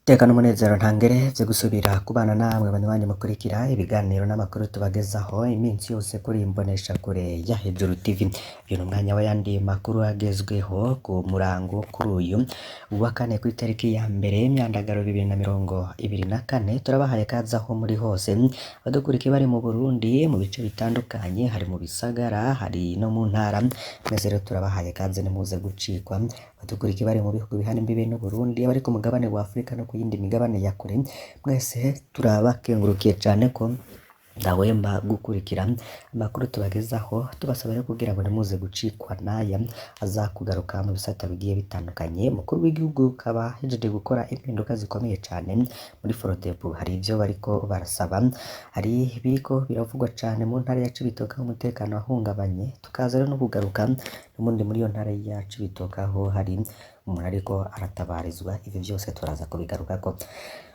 Iteka n'umunezero ntangere vyo gusubira kubana namwe banywanyi mukurikira ibiganiro n'amakuru tubagezaho iminsi yose kuri imboneshakure ya Hejuru TV. Uyu ni umwanya w'ayandi makuru agezweho ku murango kuri uyu wa kane ku itariki ya mbere y'imyandagaro 2024. Turabahaye kaze aho muri hose, abadukurikiye bari mu Burundi mu bice bitandukanye, hari mu bisagara, hari no mu ntara. Mwese rero turabahaye kaze, nimuze gucikwa. Abadukurikiye bari mu bihugu bihana imbibe n'Uburundi, abari ku mugabane wa Afrika no ku yindi migabane ya kure, mwese turabakengurukiye cane ko ndahwema gukurikira amakuru tubagezaho. Tubasaba rero kugira ngo ntimuze gucikwa n'aya aza kugaruka mu bisata bigiye bitandukanye. Umukuru w'igihugu akaba ahejeje gukora impinduka zikomeye cane muri Frodebu, hari ivyo bariko barasaba, hari ibiriko biravugwa cane mu ntara ya Cibitoke aho umutekano wahungabanye. Tukaza rero no kugaruka n'ubundi muri iyo ntara ya Cibitoke aho hari umuntu ariko aratabarizwa. Ivyo vyose turaza kubigarukako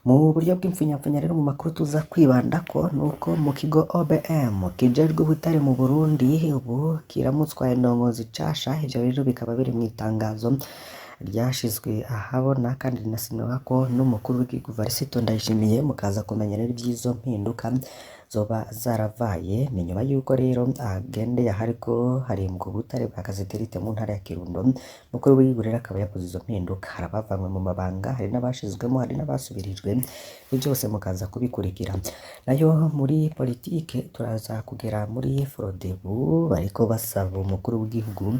mu buryo bw'impfunyapfunya. Rero mu makuru tuza kwibandako nuko mu kigo OBM kijejwe ubutare mu Burundi ubu kiramutswa indongozi nshasha. Ivyo rero bikaba biri mw'itangazo ryashizwe ahabona kandi rinasinywa n'umukuru w'igihugu Varisito Ndayishimiye. Mukaza kumenya rero ivy'izo mpinduka zoba zaravaye. Ni nyuma y'uko rero agendeye ahariko harimbwa ubutare bwa kasiterite mu ntara ya Kirundo. Umukuru w'igihugu rero akaba yakoze izo mpinduka, hari abavanywe mu mabanga, hari n'abashizwemo, hari n'abasubirijwe. Ivyo vyose mukaza kubikurikira. Nayo muri politike turaza kugera muri Frodebu, bariko basaba umukuru w'igihugu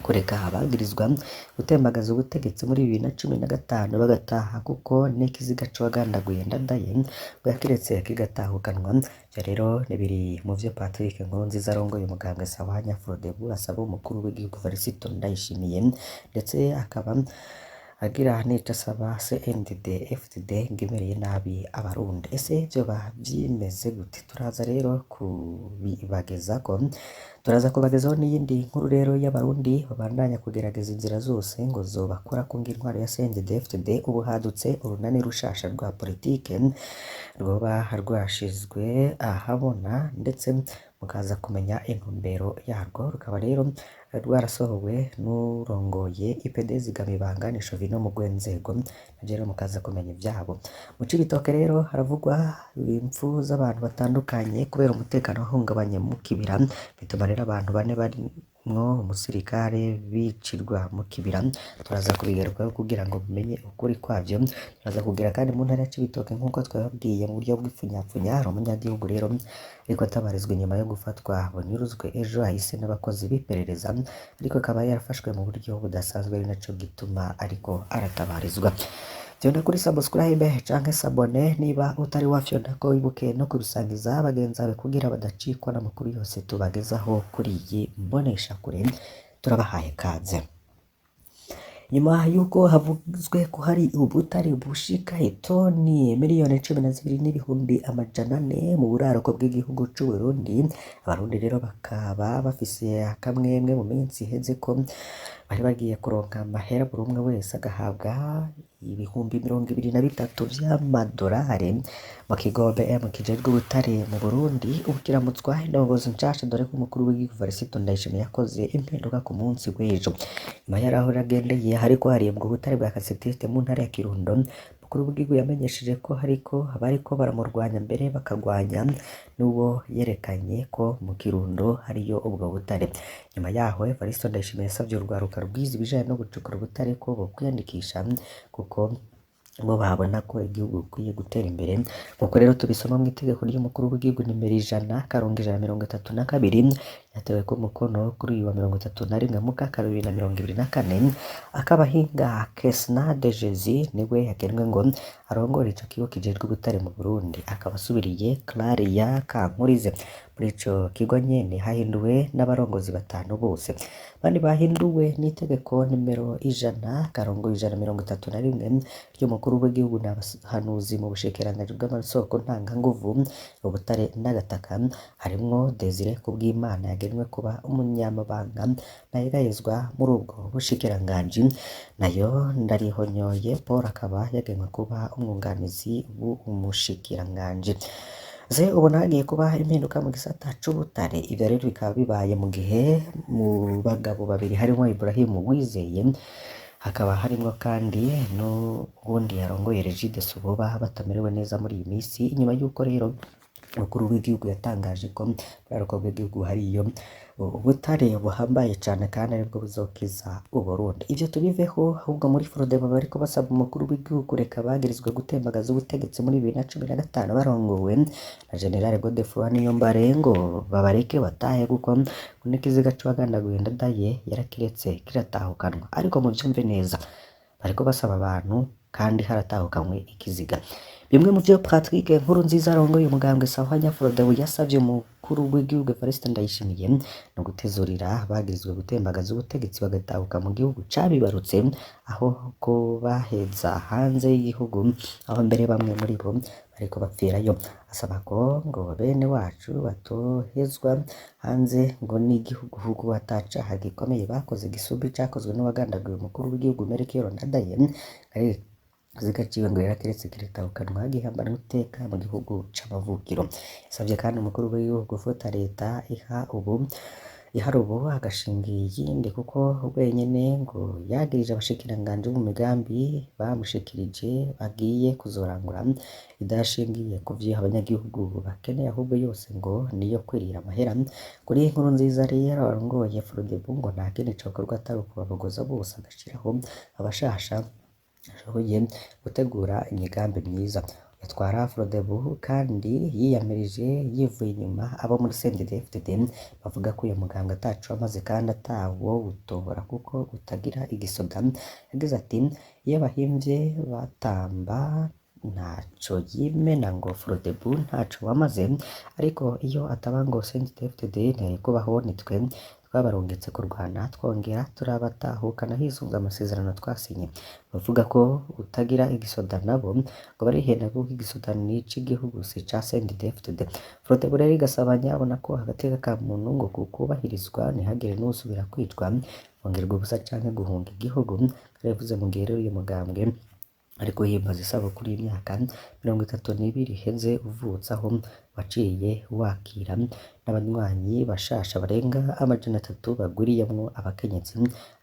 kureka abagirizwa gutembagaza ubutegetsi muri 2015 bagataha, kuko n'ikiziga c'uwagandaguye Ndadaye ngo yakiretse kigatahukanwa. Ivyo rero ni biri mu vyo Patrick Nkurunziza arongoye umugambwe Sahwanya Frodebu asaba umukuru w'igihugu Varisito Ndayishimiye, ndetse akaba agira n'ico asaba CNDD FDD ngo imereye nabi Abarundi. Ese vyoba vyimeze gute? Turaza rero kubibagezako, turaza kubagezaho n'iyindi nkuru rero y'Abarundi babandanya kugerageza inzira zose ngo zobakora ku intwaro ya CNDD FDD. Ubu hadutse urunani rushasha rwa politike rwoba rwashizwe ahabona, ndetse mukaza kumenya intumbero yarwo. Rukaba rero rwarasohowe n'urongoye IPD Zigamibanga ni Shovino Mugwenzego, navyo rero mukaza kumenya ivyabo. Mu Cibitoke rero haravugwa impfu z'abantu batandukanye kubera umutekano wahungabanye mu kibira, bituma rero abantu bane barimwo umusirikare bicirwa mu kibira. Turaza kubigarukaho kugira ngo mumenye ukuri kwavyo. Turaza kugera kandi mu ntara ya Cibitoke nk'uko twababwiye mu buryo bw'ipfunyapfunya. Hari umunyagihugu rero ariko atabarizwa inyuma yo gufatwa bunyuruzwe ejo hahise n'abakozi b'iperereza, ariko akaba yarafashwe mu buryo budasanzwe, ari naco gituma ariko aratabarizwa. Fyonda kuri subscribe canke s'abonner niba utari wafyondako, wibuke no kubisangiza bagenzi bawe kugira badacikwa n'amakuru yose tubagezaho kuri iyi mboneshakure. Turabahaye kaze. Nyuma y'uko havuzwe ko hari ubutare bushika itoni 12,400,000 mu buraruko bw'igihugu c'Uburundi, Abarundi rero bakaba bafise akamwemwe mu minsi iheze ko bari bagiye kuronka amahera, buri umwe wese agahabwa 23,000 vy'amadolari. Mu kigo OBM kijejwe ubutare mu Burundi ubu kiramutswa indongozi nshasha, dore ko umukuru w'igihugu Varisito Ndayishimiye yakoze impinduka ku munsi w'ejo. Nyuma yaraho agendeye hariko harimbwa ubutare bwa kasiterite mu ntara ya Kirundo, umukuru w'igihugu yamenyesheje ko hariko abariko baramurwanya, mbere bakagwanya n'uwo yerekanye ko mu Kirundo hariyo ubwo butare. Nyuma yaho Evaristo Ndayishimiye yasavye urwaruka rwize ibijanye no gucukura ubutare ko bokwiyandikisha, kuko bo babona ko igihugu gikwiye gutera imbere. Nkuko rero tubisoma mw'itegeko ry'umukuru w'igihugu nimero 100-132 ryateweko umukono kuri uyu wa 31 Mukaka 2024, akabahinga Kesna de Jesus niwe yagenwe ngo arongore ico kigo kijejwe ubutare mu Burundi, akaba asubiriye Claria Kankurize. Muri ico kigo nyene hahinduwe n'abarongozi batanu bose. Abandi bahinduwe n'itegeko nimero 100-131 ry'umukuru w'igihugu n'abahanuzi mu bushikiranganji bw'amasoko ntanganguvu, ubutare n'agataka, harimwo Desire Kubwimana yagenwe kuba umunyamabanga ntayegayezwa muri ubwo bushikiranganji, nayo Ndarihonyoye Paul akaba yagenwe kuba umwunganizi w'umushikiranganji. Ze ubona hagiye kuba impinduka mu gisata c'ubutare. Ivyo rero bikaba bibaye mu gihe mu bagabo babiri harimwo Ibrahim Uwizeye Hakaba harimwo kandi n'uwundi yarongoye Regideso boba batamerewe neza muri iyi misi, inyuma y'uko rero umukuru w'igihugu yatangaje ko muri buraruko bw'igihugu hariyo ubutare buhambaye cane kandi aribwo buzokiza Uburundi. Ivyo tubiveho, ahubwo muri Frodebu bariko basaba umukuru w'igihugu reka bagirizwe gutembagaza ubutegetsi muri 2015 barongowe na General Godefroid Niyombare ngo babareke batahe kuko n'ikiziga c'uwagandaguye Ndadaye yarakiretse kiratahukanwa. Ariko muvyumve neza, bariko basaba abantu kandi haratahukanywe ikiziga. Bimwe mu vyo Patrick Nkurunziza arongoye umugambwe Sahwanya Frodebu yasavye umukuru w'igihugu Evariste Ndayishimiye no gutezurira bagirizwe gutembagaza ubutegetsi bagatahuka mu gihugu cabibarutse, aho kubaheza hanze y'igihugu, aho mbere bamwe muri bo bariko bapfirayo. Asaba ko ngo bene wacu batohezwa hanze ngo n'igihugu hugu atacaha gikomeye bakoze gisumba icakozwe n'uwagandaguye umukuru w'igihugu Melchior Ndadaye, ikiziga ciwe ngo yarakiretse kiratahukanwa gihambanwa iteka mu gihugu c'amavukiro. Yasavye kandi umukuru w'igihugu gufata leta iha ubu ihari ubu agashinga iyindi kuko wenyene ngo yagirije abashikiranganji mu migambi bamushikirije bagiye kuzorangura idashingiye ku vyo abanyagihugu bakeneye, ahubwo yose ngo niyo kwirira amahera. Kuri iyi nkuru nziza rero arongoye Frodebu ngo nta kindi cokorwa atari ukubabogoza bose agashiraho abashasha ashoboye gutegura imigambi myiza. Yatwara Frodebu kandi yiyamirije yivuye inyuma abo muri CNDD-FDD bavuga ko uyu mugambwe ataco wamaze kandi atawowutora kuko utagira igisoda. Yagize ati iyo abahimvye batamba ntaco yimena ngo Frodebu ntaco wamaze, ariko iyo ataba ngo CNDD-FDD ntiyari kubaho, nitwe twabarungitse kurwana twongera turabatahukana hisunzwe amasezerano twasinye. Bavuga ko utagira igisoda nabo ngo barihenda kuko igisoda ni ic'igihugu si ica CNDD-FDD. Frodebu rero igasaba nyabona ko agateka ka muntu ngo kukubahirizwa ntihagire n'uwusubira kwicwa, kongerwa ubusa canke guhunga igihugu. Yarabivuze mu gihe rero uyu mugambwe ariko himbaza isabukuru y'imyaka 32 iheze uvutse, aho waciye wakira n'abanywanyi bashasha barenga 300 bagwiriyemwo abakenyezi,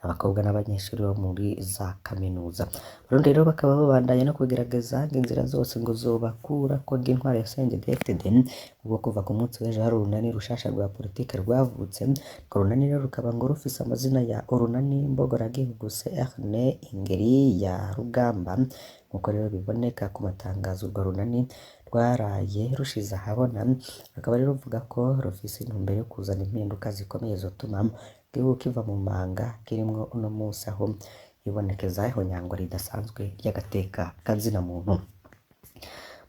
abakobwa n'abanyeshuri bo muri za kaminuza. Abarundi rero bakaba babandanya no kugerageza inzira zose ngo zobakurako intwaro ya CNDD-FDD, kuko kuva ku munsi w'ejo hari urunani rushasha rwa politike rwavutse. Urwo runani rero rukaba ngo rufise amazina ya Urunani Mbogoragihugu CRN Ingeri ya Rugamba, nkuko rero biboneka ku matangazo urwo runani rwaraye rushize ahabona. Rukaba rero ruvuga ko rufise intumbero yo kuzana impinduka zikomeye zotuma igihugu kiva mu manga kirimwo uno munsi, aho hibonekeza ihonyangwa ridasanzwe ry'agateka kazina muntu.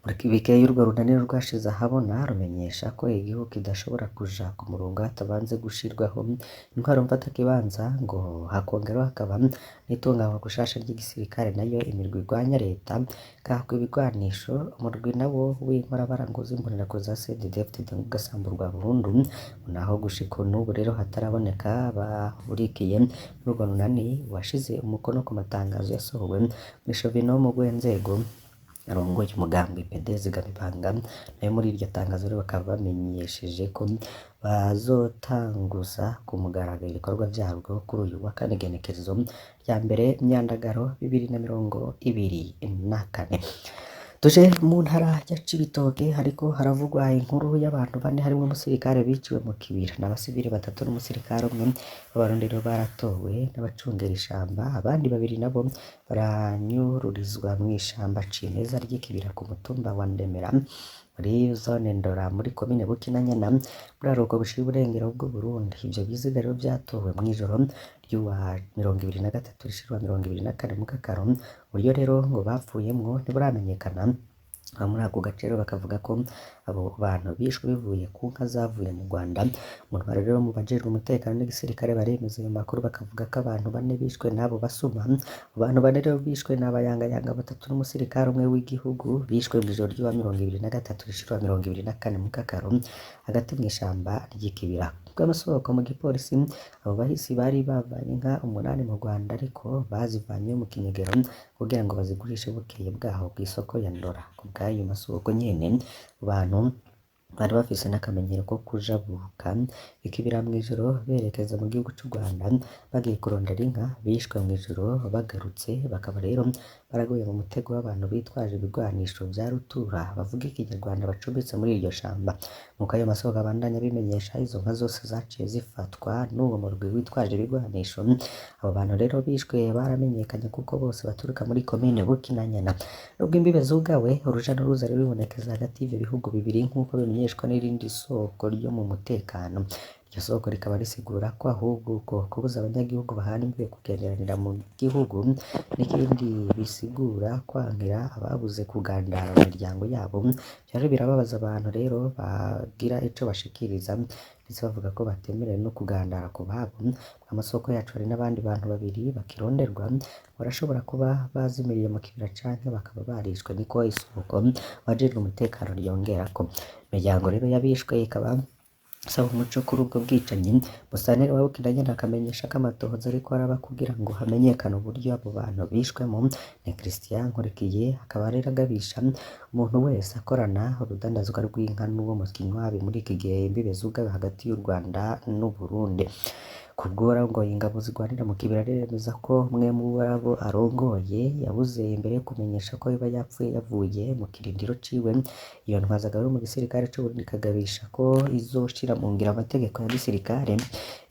Muri bikeyi urwo runani rwashize ahabona rumenyesha ko igihugu kidashobora kuja ku murongo hatabanze gushirwaho intwaro mfatakibanza, ngo hakongeraho hakaba n'itunganywa gushasha ry'igisirikare, nayo imirwi igwanya leta ikahakwa ibigwanisho, umurwi nawo w'inkorabaranguzi imbonerakure za CNDD-FDD ngo ugasamburwa burundu. Naho gushika n'ubu rero hataraboneka abahurikiye muri urwo runani washize umukono ku matangazo yasohowe muri Chauvin mu rw'inzego arongoye umugambi PD Zigamibanga, nayo muri iryo tangazo rero bakaba bamenyesheje ko bazotanguza ku mugaragaro ibikorwa vyarwo kuri uyu wa kane igenekerezo rya mbere Myandagaro 2024. Tuje mu ntara ya Cibitoke, hariko haravugwa inkuru y'abantu bane harimwo umusirikare biciwe mu kibira, n'abasivili batatu n'umusirikare umwe b'Abarundi rero baratowe n'abacungera ishamba, abandi babiri nabo baranyururizwa mw'ishamba cimeza ry'ikibira ku mutumba wa Ndemera muri zone Ndora muri komine Bukinanyana buraruko bushira uburengero bw'Uburundi. Ivyo biziga rero vyatowe mw'ijoro ry'uwa 23 rishira uwa 24 Mukakaro. Uburyo rero ngo bapfuyemwo ntiburamenyekana. Abo muri ako gace rero bakavuga ko abo bantu bishwe bivuye ku nka zavuye mu Rwanda. Mu ntwaro rero mu bajejwe umutekano n'igisirikare baremeza ayo makuru, bakavuga ko abantu bane bishwe n'abo basuma. Abo bantu bane rero bishwe n'abayangayanga batatu n'umusirikare umwe w'igihugu, bishwe mw'ijoro ry'uwa 23 rishira uwa 24 Mukakaro hagati mw'ishamba ry'ikibira. Bw'amasoko mu gipolisi, abo bahisi bari bavanye inka umunani mu Rwanda, ariko bazivanyeyo mu kinyegero kugira ngo bazigurishe bukeye bwaho kw'isoko ya Ndora. Kubw'ayo masoko nyene, abo bantu Bari bafise n'akamenyero ko kujabuka ikibira mw'ijoro berekeza mu gihugu c'u Rwanda bagiye kurondera inka, bishwe mw'ijoro bagarutse, bakaba rero baraguye mu mutego w'abantu bitwaje ibigwanisho vya rutura bavuga ikinyarwanda bacumbitse muri iryo shamba. Nk'uko ayo masoko abandanya abimenyesha, izo nka zose zaciye zifatwa n'uwo murwi witwaje ibigwanisho. Abo bantu rero bishwe baramenyekanye kuko bose baturuka muri komine Bukinanyana. Nubwo imbibe zugawe, uruja n'uruza ruribonekeza hagati y'ivyo bihugu bibiri nk'uko bimenyeshwa n'irindi soko ryo mu mutekano. Iryo soko rikaba risigura ko ahubwo uko kubuza abanyagihugu bahana imbibe kugenderanira mu gihugu n'ikindi bisigura kwankira ababuze kugandara mu miryango yabo. Vyari birababaza abantu rero bagira ico bashikiriza, ndetse bavuga ko batemerewe no kugandara ku babo. Amasoko yacu hari n'abandi bantu babiri bakironderwa, barashobora kuba bazimiriye mu kibira canke bakaba barishwe, niko isoko abajejwe umutekano ryongerako. Imiryango rero y'abishwe ikaba isaba umuco kuri ubwo bwicanyi. Musitanteri wa Bukinanyana akamenyesha ko amatohoza ariko araba kugira ngo hamenyekane uburyo abo bantu bishwemo. Ni Christian Nkurikiye akaba rero agabisha umuntu wese akorana urudandazwa rw'inka n'uwo mu Kinywabi muri iki gihe imbibe zugawe hagati y'u Rwanda n'Uburundi. Kubw'uwarongoye ingabo zirwanira mu kibira aremeza ko umwe mu bo arongoye yabuze imbere yo kumenyesha ko yoba yapfuye yavuye mu kirindiro ciwe. Iyo ntwazagabo yo mu gisirikare c'Uburundi ikagabisha ko izoshira mu ngiro amategeko ya gisirikare,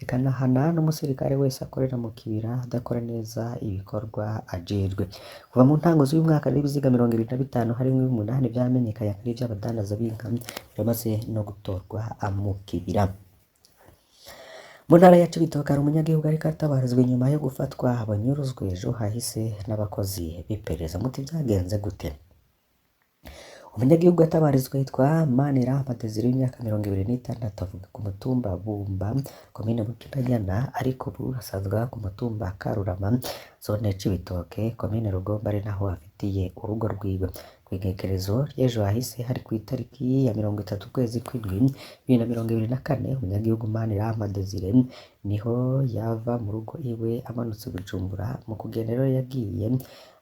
ikanahana n'umusirikare wese akorera mu kibira adakora neza ibikorwa ajejwe. Kuva mu ntango z'uyu mwaka rero ibiziga 25 harimwo 8 vyamenyekanye ko ari ivy'abadandaza b'inka biramaze no gutorwa mu kibira. Mu ntara ya Cibitoke hari umunyagihugu ariko atabarizwa inyuma yo gufatwa abanyuruzwe ejo hahise n'abakozi b'iperereza. Muti vyagenze gute? Umunyagihugu atabarizwa yitwa Manirama Desire w'imyaka 26, avuka ku mutumba Bumba, komine Bukinanyana, ariko ubu asanzwe aba ku mutumba Karurama, zone Cibitoke, komine Rugombo, ari naho afitiye urugo rwiwe. Kw'igenekerezo ry'ejo hahise hari kw'itariki ya 30 ukwezi kw'indwi 2024, umunyagihugu Manirama Desire niho yava mu rugo iwe amanutse Bujumbura. Mu kugenda rero yagiye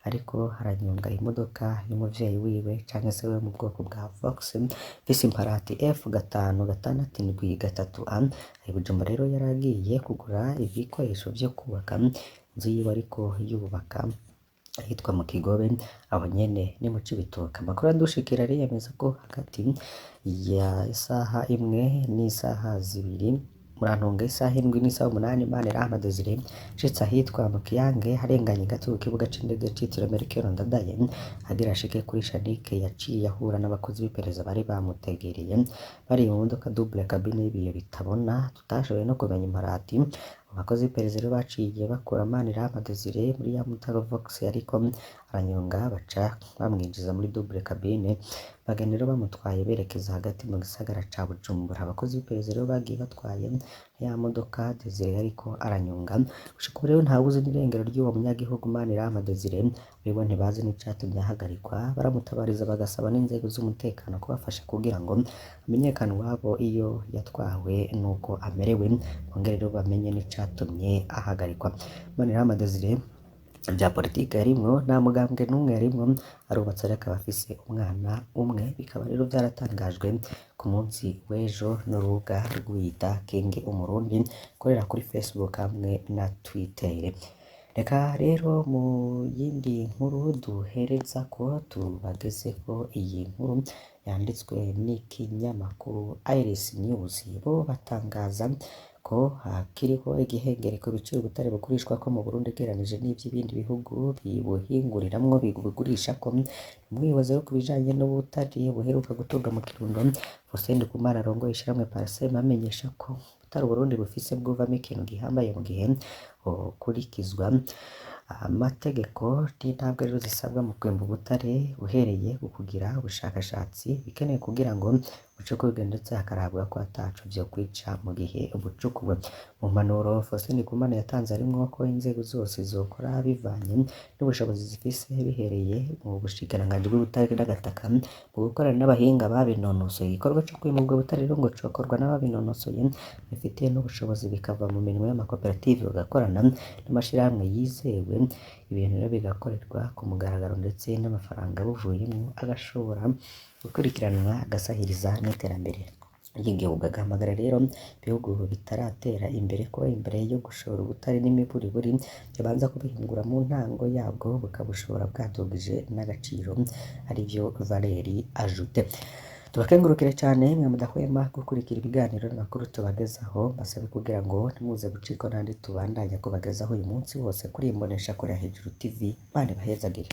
ariko aranyonga imodoka y'umuvyeyi wiwe canke se we mu bwoko bwa Fox ifise imparati F 5 6 7 3 A. I Bujumbura rero yaragiye kugura ibikoresho vyo kubaka inzu yiwe ariko yubaka ahitwa mu Kigobe, aho nyene ni mu Cibitoke. Amakuru adushikira ariyemeza ko hagati ya isaha 1 n'isaha 2, murantunga isaha 7 n'isaha 8, Manirama Desire ashitse ahitwa mu Kiyange harenganye gato ku kibuga c'indege citiriwe Melchior Ndadaye, agira ashike kuri Shanike yaciye ahura n'abakozi b'iperereza bari bamutegereye bari mu modoka double cabine y'ibiyo bitabona tutashoboye no kumenya imparati. Abakozi b'iperereza rero baciye bakura Manirama Desire muri ya Mutago Vox ariko aranyonga, baca bamwinjiza muri double cabine, bagenda rero bamutwaye berekeza hagati mu gisagara ca Bujumbura. Abakozi b'iperereza rero bagiye batwaye ya modoka Desire ariko aranyonga. Gushika ubu rero ntawuzi n'irengero ry'uwo munyagihugu Manirama Desire, biwe ntibazi n'icatumye ahagarikwa. Baramutabariza bagasaba n'inzego z'umutekano kubafasha kugira ngo hamenyekane uwabo iyo yatwawe n'uko amerewe, bongere rero bamenye n'icatumye ahagarikwa. Manirama Desire vya politike yarimwo, nta mugambwe n'umwe yarimwo, arubatse ariko akaba afise umwana umwe. Bikaba rero vyaratangajwe ku munsi w'ejo n'urubuga rwiyita King Umurundi ukorera kuri Facebook hamwe na Twitter. Reka rero mu yindi nkuru duhereza ko tubagezeko iyi nkuru yanditswe n'ikinyamakuru Iris News. Bo batangaza ko hakiriho igihengeri ku biciro ubutare bugurishwako mu Burundi ugereranije n'ivy'ibindi bihugu bibuhinguriramwo bibugurishako. Umwibazo wo ku bijanye n'ubutare buheruka guturwa mu Kirundo, Faustin Ndikumana arongoye ishirahamwe Parsem amenyesha ko ubutare Uburundi bufise bwovamwo ikintu gihambaye mu gihe hokurikizwa amategeko n'intambwe rero zisabwa mu kwimba ubutare, uhereye ku kugira ubushakashatsi bikenewe kugira ngo bucukurwe, ndetse hakarabwa ko ataco vyokwica mu gihe bucukuwe. Mu mpanuro Faustin Ndikumana yatanze harimwo ko inzego zose zokora bivanye n'ubushobozi zifise, bihereye mu bushikiranganji bw'ubutare n'agataka mu gukorana n'abahinga babinonosoye. Igikorwa co kwimba ubwo butare rero ngo cokorwa n'ababinonosoye bifitiye n'ubushobozi, bikava mu minwe y'amakoperative bagakorana n'amashirahamwe yizewe, ibintu rero bigakorerwa ku mugaragaro ndetse n'amafaranga buvuyemwo agashobora gukurikiranwa agasahiriza n'iterambere ry'igihugu. Agahamagara rero ibihugu bitaratera imbere ko imbere yo gushora ubutare n'imiburiburi babanza kubihingura mu ntango yabwo bukabushora bwadugije n'agaciro, arivyo valeur ajoutée. Tubakengurukire cane mwe mudahwema gukurikira ibiganiro n'amakuru tubagezaho, mbasabe kugira ngo ntimuze gucikwa n'andi tubandanya kubagezaho uyu munsi wose kuri iyi mboneshakure ya Hejuru TV. Imana ibahezagire.